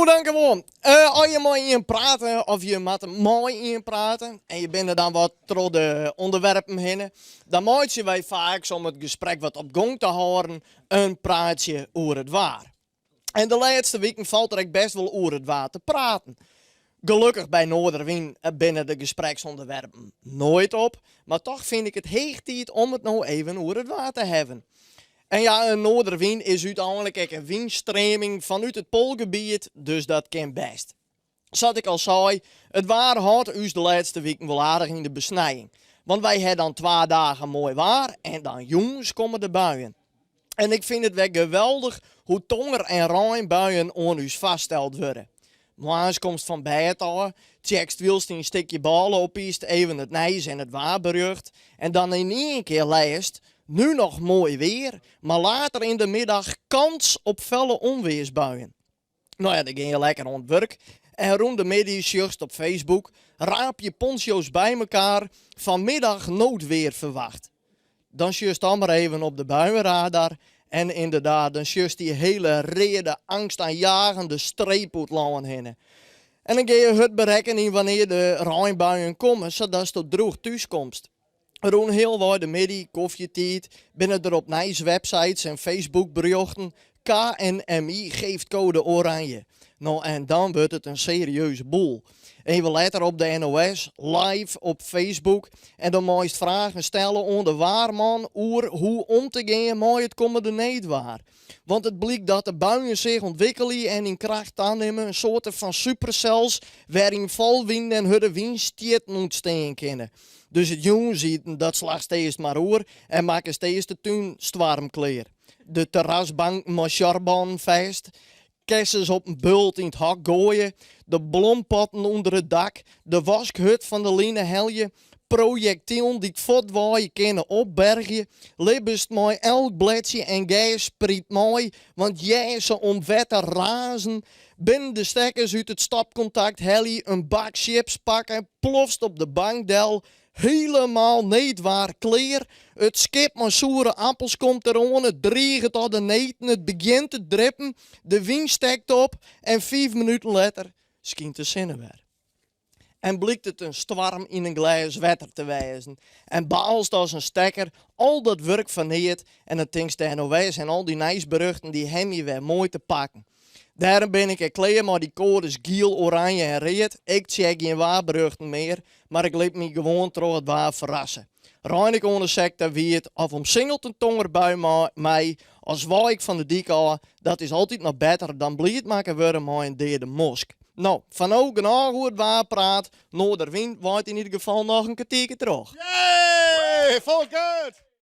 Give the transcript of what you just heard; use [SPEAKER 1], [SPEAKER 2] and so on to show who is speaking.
[SPEAKER 1] No, dankewol. As je mei ien prate of je moatte mei ien prate en je binne dan wat troch de ûnderwerpen hinne, dan meitsje wy faaks om it gesprek wat op gong te hâlden in praatsje oer it waar. En de lêste wiken falt der ek bêst wol oer it waar te praten. Gelokkich by Noarderwyn binne de gespreksûnderwerpen noait op, mar toch fyn ik it heech tiid om it no even oer it waar te hawwen. En ja, in noarderwyn is úteinlik ek in wynstreaming fanút it poalgebiet, dus dat kin bêst. Sa't ik al sei, it waar hâldt ús de lêste wiken wol aardich yn de besnijing. Want wy ha dan twa dagen moai waar en dan jûns komme de buien. En ik fyn it wer geweldich hoe tonger en reinbuien oan ús foarsteld wurde. Moarns komst fan bêd ôf, tsjekst wylst dyn stikje bôle opiest even it nijs en it waarberjocht en dan yn ien kear lêst, nu nog mooi weer, maar later in de middag kans op felle onweersbuien. No ja, dan gean je lekker oan it wurk en rûn de middei sjochst op Facebook, raap je poncho's by mekaar, vanmiddag noodweer verwacht. Dan sjochst dan mar even op de buienradar en ynderdaad, dan sjochst dy hele reade, angstaanjagende streep oer it lân hinne. En dan gean je hurd berekkenjen wannear de reinbuien komme, sadatsto droech thús komst. Rûn healwei de middei, kofjetiid, binne der op nijswebsites en Facebookberjochten, KNMI geeft code oranje. No en dan wurdt it in serieuze boel. Even letter op de NOS, live op Facebook en dan meist fragen stelle oan de waarman oer hoe om te gean mei it kommende needwaar. Want it blykt dat de buien sich ûntwikkelje en yn kracht tanimme, in soarte fan supersels wêryn falwinen en hurde wynstjitten ûntstean kinne. Dus it jûnsiten, dat slachst earst mar oer en makkest earst de tún stoarmklear. De terrasbanken mei sjorbannen fêst, kessens op in bult yn it hok goaie, de blompotten ûnder it dak, de wask hurd fan de line helje, projektilen dy't fuortwaaie kinne opbergje, libbest mei elk bledsje en gersspriet mei, want jesse om wetter razen, binnen de stekkers út it stopkontakt helje, in bak sjips pakke, plofst op de bank del, Helemaal needwaar klear. It skip mei soere appels komt deroan, it driget as de neten, it begjint te drippen, de wyn stekt op en fiif minuten letter skynt de sinne wer. En blykt it in stoarm yn in glês wetter te wêzen. En baalst as in stekker, al dat wurk foar neat en dan tinkst de NOS en al dy nijsberjochten dy hawwe my wer moai te pakken. Dêrom bin ik ek klear mei dy koades giel, oranje en read. Ik tsjek gjin waarberjochten mear, mar ik lit my gewoan troch it waar ferrasse. Rein ik oan de sek ta wiet of omsingelt in tongerbui my as waai ik fan de dyk ôf, dat is altyd noch better dan bliid makke wurde mei in deade mosk. No, foar no genôch oer it waar praat. Noarderwyn waait yn ieder gefal noch in kertierke troch.
[SPEAKER 2] Yay! Fol good!